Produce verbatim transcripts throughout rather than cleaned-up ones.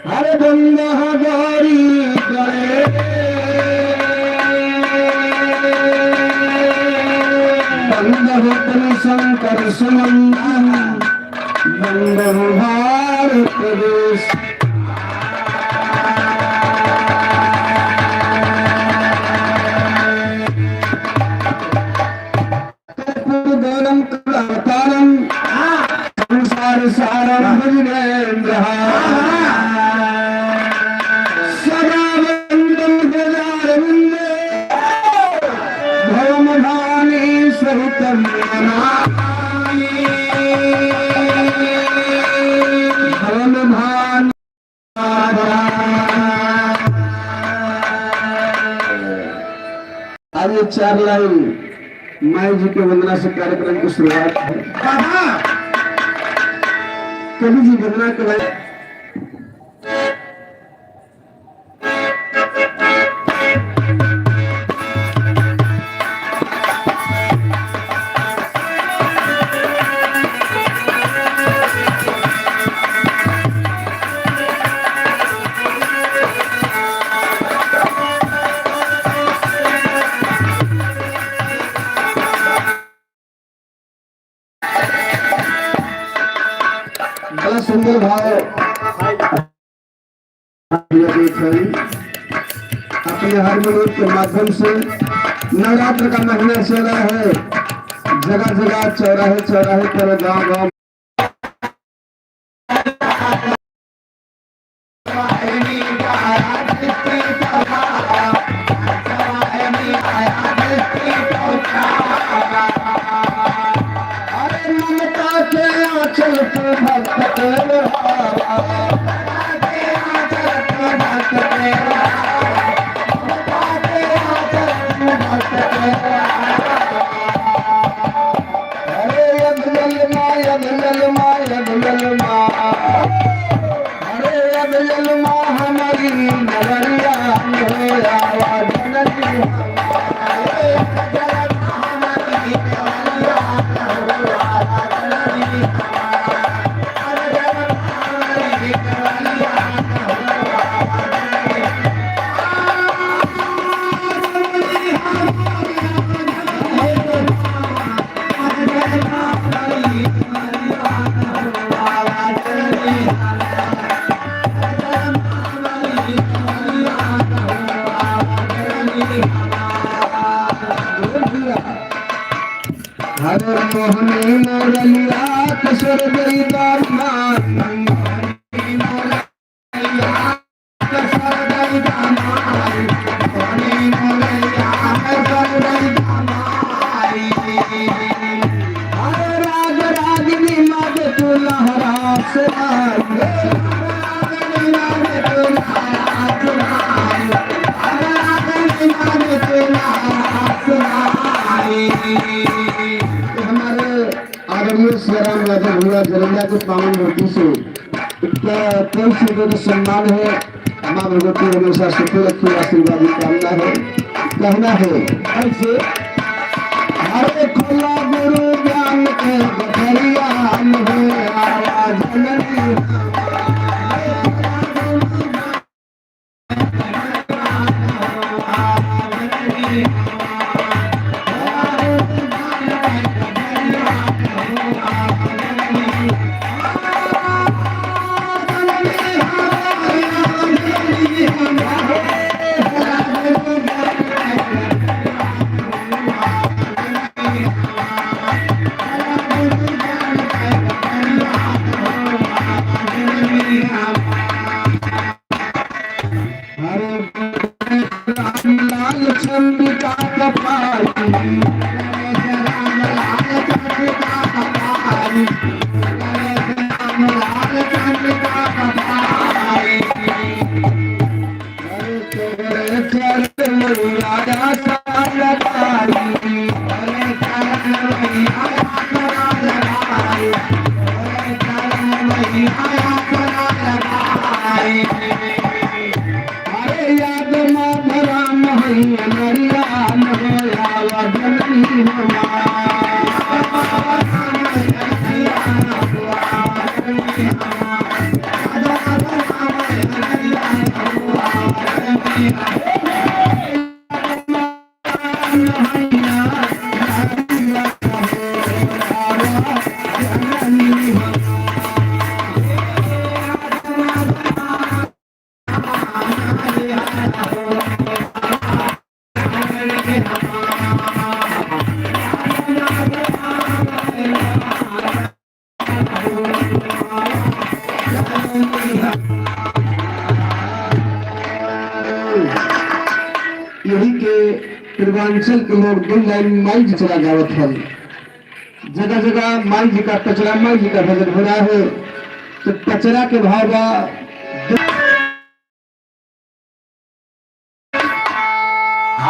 हर बंद हजारी करे, बंद हो तन शंकर सुमन, बंद हो भारत देश। कर्पूरगौरम करुणावतारम, संसार सारम भुजगेन्द्रहारम। सदा वसंतम हृदयारविंदे, भवम भवानी सहितम नमामि। भवम भवानी आज ये चार लाइन माई जी के वंदना से कार्यक्रम की शुरुआत है। बाबा! कवि जी वंदना के लाइन। बड़ा सुंदर भाव। अपने हारमोनियम के माध्यम से नवरात्र का महीना चल रहा है, जगह जगह चौराहे चौराहे पर गांव गांव अरे ममता के आंचल तू भक्त के ओढ़ावा। अरे अब जलमा, अब जलमा, अब जलमा। अरे अब जलमा हमारी नगरिया में आवा जननी हमारे। हरे मोहनी मुरलिया किशोर गई दान। हमारे आदरणीय सियाराम यादव भैया जलंधर के पावन धरती से इतना कई सौ का सम्मान है। माँ भगवती हमेशा सुखी रखी, आशीर्वाद की कामना है। कहना है ऐसे, हरे खुला गुरु ज्ञान के गठरिया में आवा जननी। हरे लाल चंद्रिका कपाली। अरे याद माधुराम हैया नरिया न होया वदनी हमार। यही के पूर्वांचल के लोग दो लाइन माई जी चला गावत हन। जगह जगह माई जी का पचरा, माई जी का भजन हो रहा है। तो पचरा के भाव बा।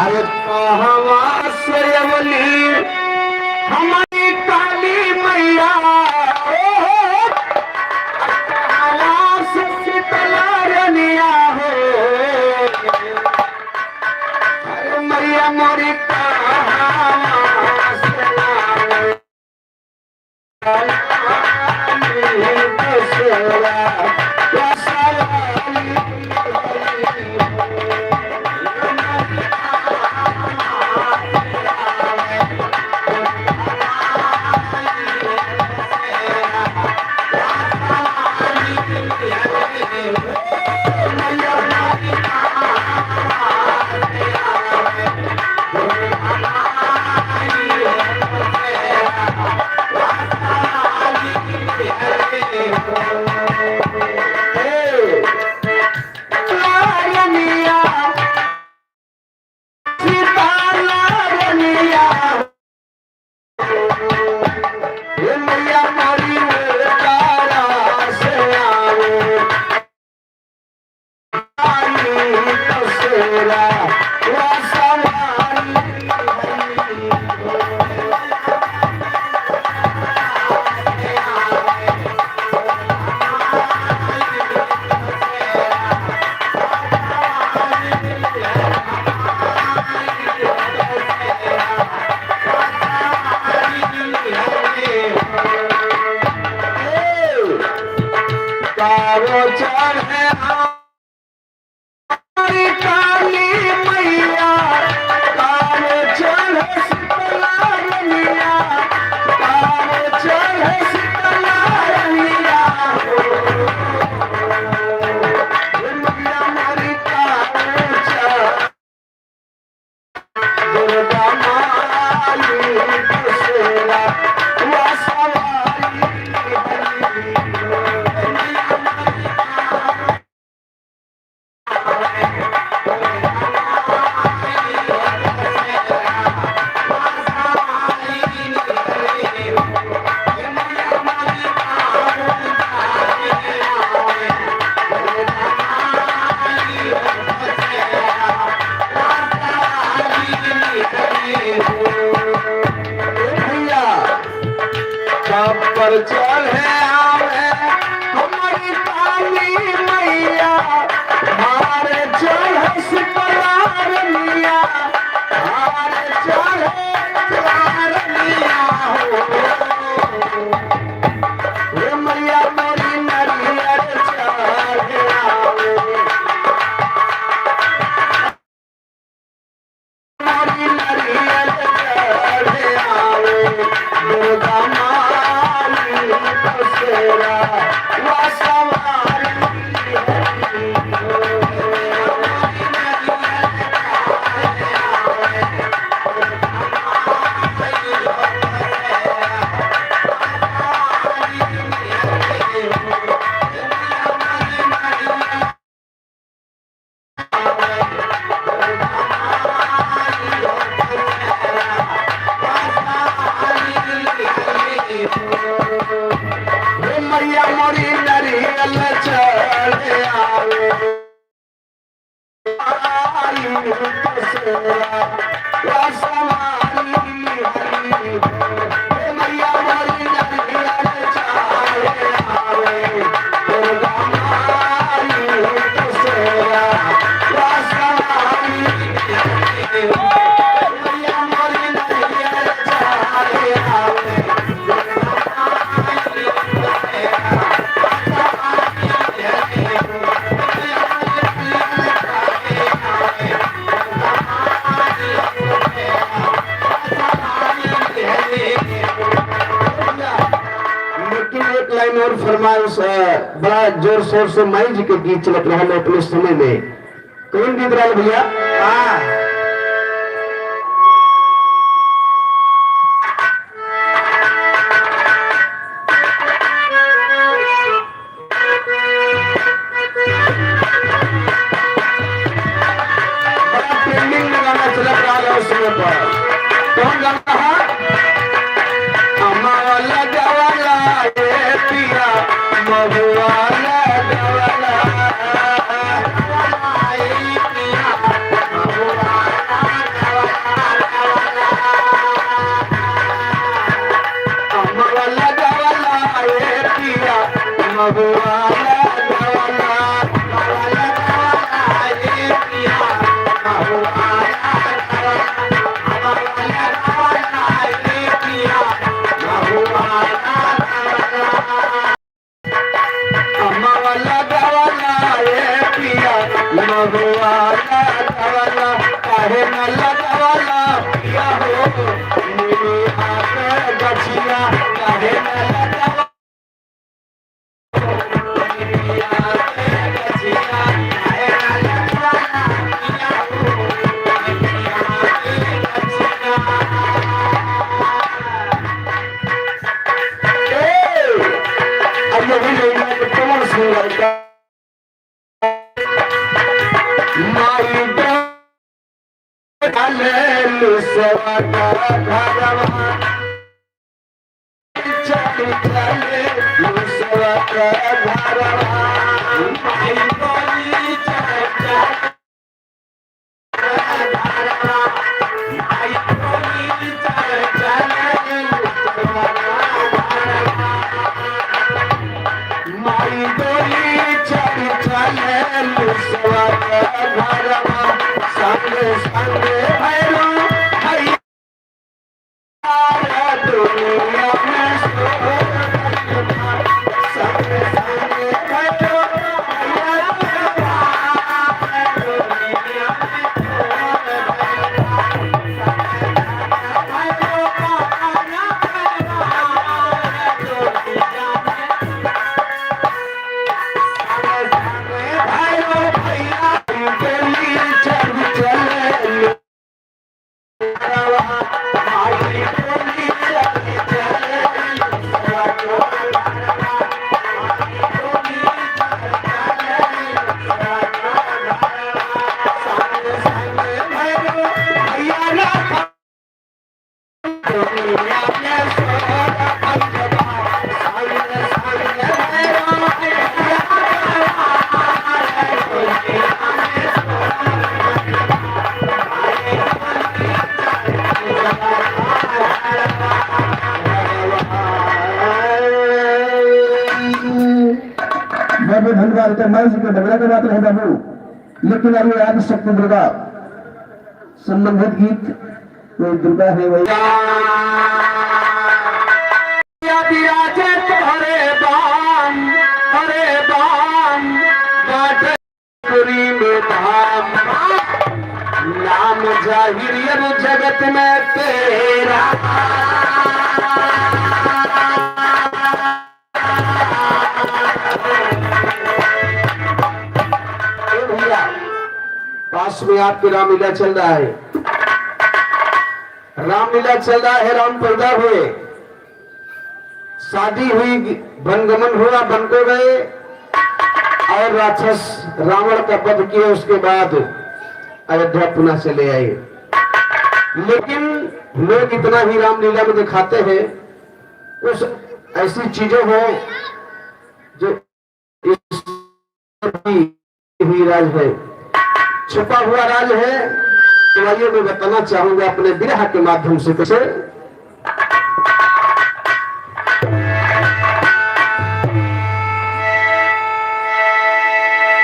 अरे कहवा से अवली हमारी काली मैया, ओ, कहवा से शीतला रनिया हो। अरे मैया मोरी कहवा से आवे। लेकिन एक लाइन और फरमाइश है, बड़ा जोर शोर से माई जी के गीत चलत रहल अपने समय में। कौन गीत रहल भैया? हाँ। बड़ा trending में हुआ लगवला, काहे न लगवला, पिया हो, निमिया के गछिया, काहे न लगवला। बाबू धन्यवाद, तो मैं जी के डगरा के बात रहे बाबू, लेकिन अब ये आदि शक्ति दुर्गा संबंधित गीत, कोई दुर्गा है वही। या विराजे तोहरे बाम, हरे बाम, बाटे पुरी में धाम, नाम जाहिर अब जगत में तेरा। ए भैया, पास में आपके रामलीला चल रहा है, रामलीला चल रहा है, राम पैदा हुए, शादी हुई, वनगमन हुआ, वन को गए और राक्षस रावण का वध किए, उसके बाद अयोध्या पुनः चले आए। लेकिन लोग इतना ही रामलीला में दिखाते हैं, कुछ ऐसी चीजें हो जो इस भी राज है, छुपा हुआ राज है। तो आइए, मैं बताना चाहूंगा अपने विरह के माध्यम से कैसे।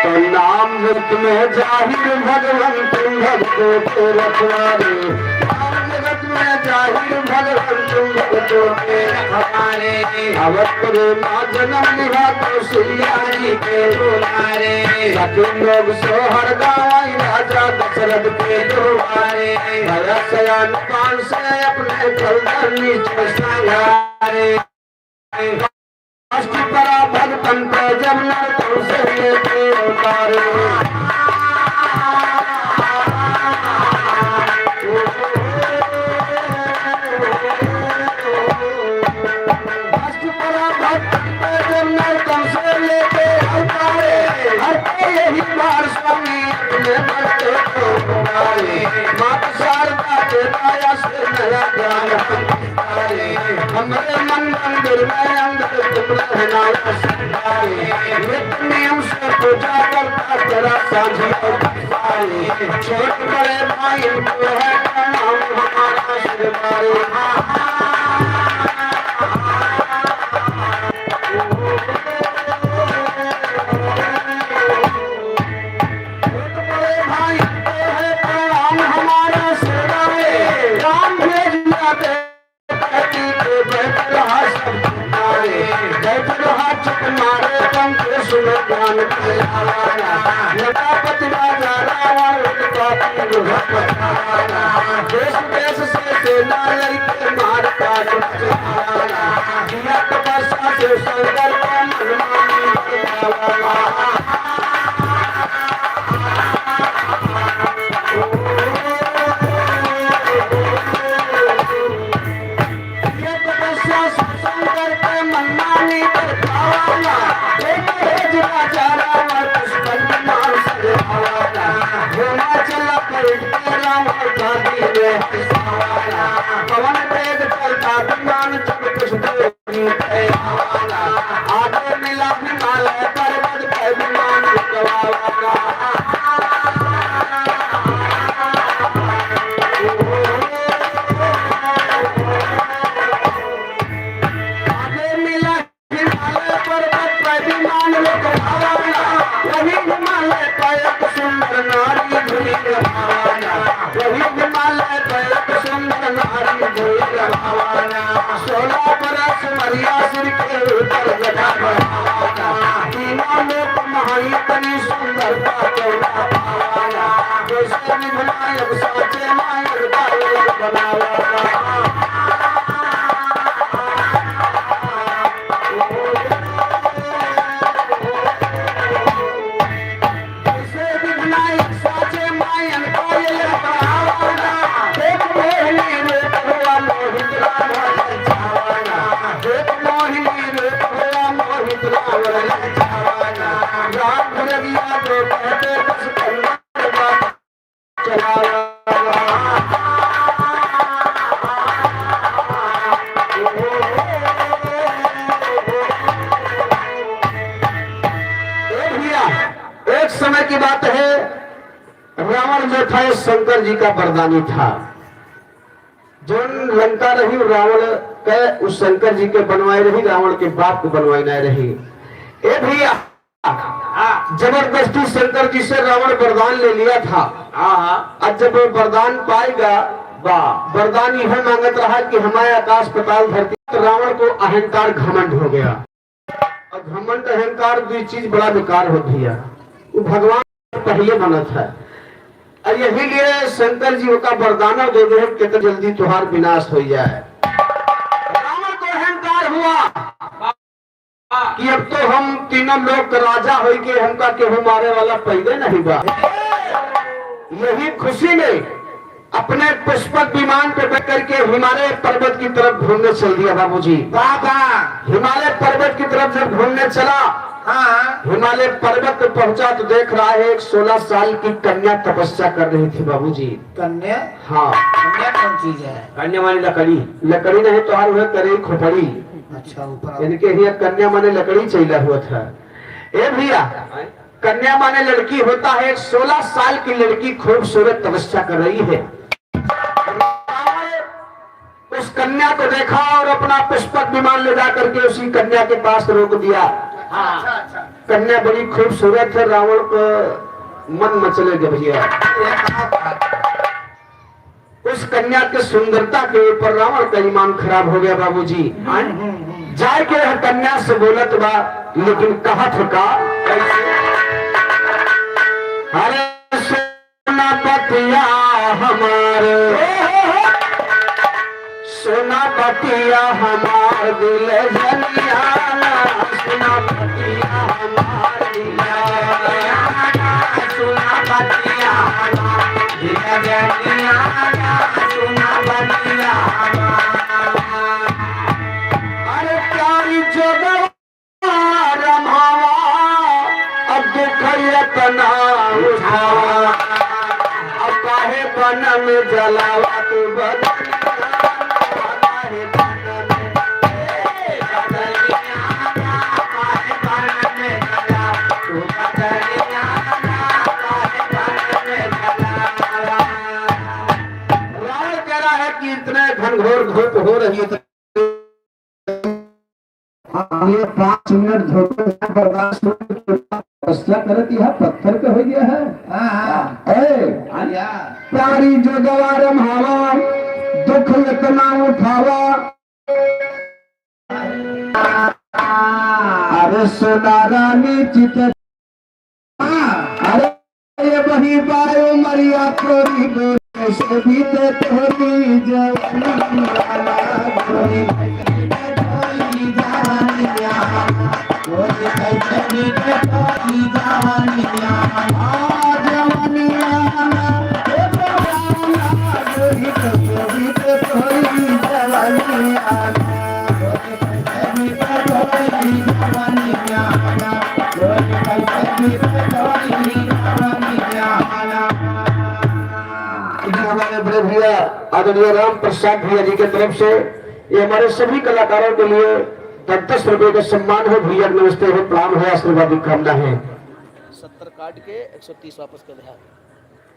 तो नाम जगत में जाहिर भगवान तुम भक्तों के रखवारे, नाम जगत में जाहिर भगवान तुम भक्तों के रखवारे। अवध रे माँ जन्म लिहा कौशल्या जी के दुलारे, सखी लोग सोहर गावै राजा दशरथ के दुआरे। भरत सयान पान से अपने कलदर नीचे संघारे। कष्ट परा भगतन पे जब नरतन से लेके उतारे। कष्ट परा भगतन पे जब नरतन से लेके उतारे। हर कोई यही बार स्वामी अपने भक्त को पुकारे। माता शारदा के दया से नया ज्ञान हमरे मन मंदिर में अंदर तुम रहना आशीर्वाद। नित्य नियम से पूजा करता तेरा सांझी और पुकारी। छोट बड़े भाई को है प्रणाम हमारा आशीर्वाद। छोट बड़े भाई को है प्रणाम हमारा आशीर्वाद। राम भेजिया दे धरती पे बैठ रहा सब चुप मारे, बैठ रहा चुप मारे, पंख सुनो ज्ञान के आवारा। लंकापति राजा हिमालय पर्वत पर विमान लोक भावना, वही हिमालय पर एक सुंदर नारी भुइँग भावना, वही हिमालय पर एक सुंदर नारी भुइँग भावना। सोलह बरस उमरिया सिर के ऊपर गदा भावना, तीनों लोक महाई तनी सुंदरता तोरा भावना, जैसे विघ्नायक साचे नायक का एक बनावना। जैसे विघ्नायक साचे मायन कोयल बढ़ावना, देख मोहिनी रूप हुआ मोहित रावण ललचावना, देख मोहिनी रूप हुआ मोहित रावण ललचावना। राम रगिया तो कहते बस कन्या ए भैया, एक समय की बात है, रावण जो था, ये शंकर जी का वरदानी था। जौन लंका रही, रावण के, उस शंकर जी के बनवाए रही, रावण के बाप को बनवाए ना रही। ए भैया, हाँ। जबरदस्ती शंकर जी से रावण वरदान ले लिया था। हाँ, हाँ। अब जब वो वरदान पाएगा, बा, वरदान यह मांगत रहा कि हमारे आकाश पाताल धरती, तो रावण को अहंकार घमंड हो गया। और घमंड अहंकार दो चीज बड़ा बेकार हो भैया। वो भगवान पहले बनत है। और यही लिए शंकर जी ओका वरदान दे दे कि कितना जल्दी तुहार विनाश हो जाए। रावण को अहंकार हुआ कि अब तो हम तीनों लोक के राजा होई के हमका केहू मारे वाला पैदे नहीं बा। यही खुशी में अपने पुष्पक विमान पे बैठ करके हिमालय पर्वत की तरफ घूमने चल दिया बाबूजी। बाबा। हिमालय पर्वत की तरफ जब घूमने चला, हाँ। हिमालय पर्वत पे पहुंचा तो देख रहा है एक सोलह साल की कन्या तपस्या कर रही थी बाबूजी। कन्या? हाँ। कन्या कौन चीज है? कन्या माने लकड़ी। लकड़ी नहीं तो हर हुए करे खोपड़ी। अच्छा, ऊपर। इनके हिया कन्या माने लकड़ी चैला हुआ था। ए भैया, कन्या माने लड़की होता है, एक सोलह साल की लड़की खूबसूरत तपस्या कर रही है। उस कन्या को देखा और अपना पुष्पक विमान ले जा करके उसी कन्या के पास रोक दिया। हाँ। कन्या बड़ी खूबसूरत है, रावण को मन मचले गया भैया। उस कन्या के सुंदरता के ऊपर रावण का ईमान खराब हो गया बाबूजी। हम्म, हम्म, हम्म। जाए के यह कन्या से बोलत बा, लेकिन कहत का? अरे सोना बतिया हमार, सोना बतिया हमार दिल जनियाना, सोना बतिया हमार दिल जनियाना, सोना बतिया हमार दिल जनियाना, सोना बतिया हमार। अरे प्यारी जोगवा रमावा, अब दुख इतना उठावा, अब काहे बन में जलावा तू बदनिया, काहे बन में, काहे बन में जलावा तू बदनिया, काहे बन में जलावा। रावण कह रहा है कि इतने घनघोर धूप हो रही है, तो हाँ, ये पाँच मिनट धूप में बर्दाश्त हो, तपस्या करत यह पत्थर का हो गया है। हाँ, हाँ। ए, हाँ, या। प्यारी जोगवा रमावा, दुख इतना उठावा। अरे सोना रानी चित अरे ये वही बायो मरिया तोरी बोले से भी ते तोरी जवानी वाला गोरी। ये हमारे बड़े भैया आदरणीय राम प्रसाद भैया जी के तरफ से ये हमारे सभी कलाकारों के लिए दस दस रुपए का सम्मान है। भैया नमस्ते है, प्रणाम है, आशीर्वाद की कामना है। सत्तर काट के एक सौ तीस वापस कर दे।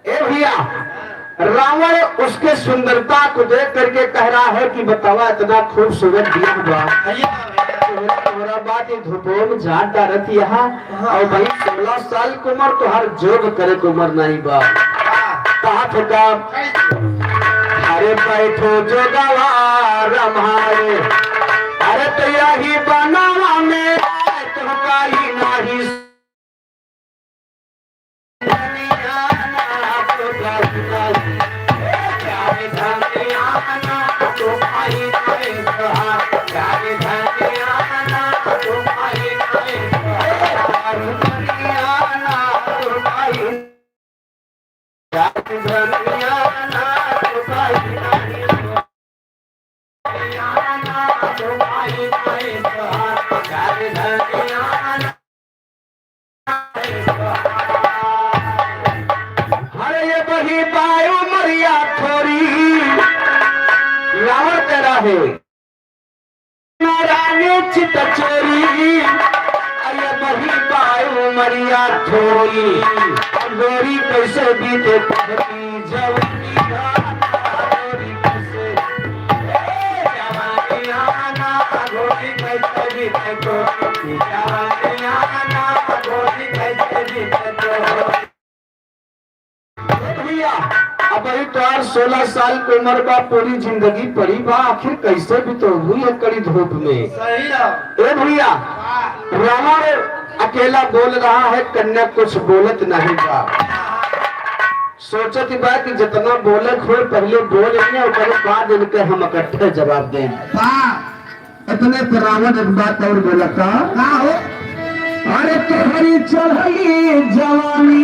ए भैया, रावण उसके सुंदरता को देख करके कह रहा है कि बतावा, इतना खूबसूरत बियाह बा। भैया, तोहरा, तोहरा बात ये धूपो में झाड़ डारत यहाँ। हाँ। और भाई, सोलह साल की उम्र, तोहर जोग करे की उम्र नहीं बा। हाँ। कहा था का? अरे बैठो जोगवा रमाए, अरे तो यही बनावा में तुमका ही नहीं अरे ये बही बायु मरिया थोरी, रावण कह रहा है, नारायण चित चोरी। अरे बही बायु मरिया थोरी, गोरी कैसे बीते पहली जवानी। भैया, अब भाई तोहार सोलह साल की उम्र बा, पूरी जिंदगी पड़ी बा, आखिर कैसे बितोबू ये कड़ी धूप में? सही है। ए भैया, हाँ। रावण अकेला बोल रहा है, कन्या कुछ बोलत नहीं बा। सोचत बा कि जितना बोले खोए पहले बोल लिया, ओकरे बाद इनके हम इकट्ठे जवाब दें। वाह, इतने पे रावण एक बात और बोला था। का हो? अरे तोहरी चढ़ली जवानी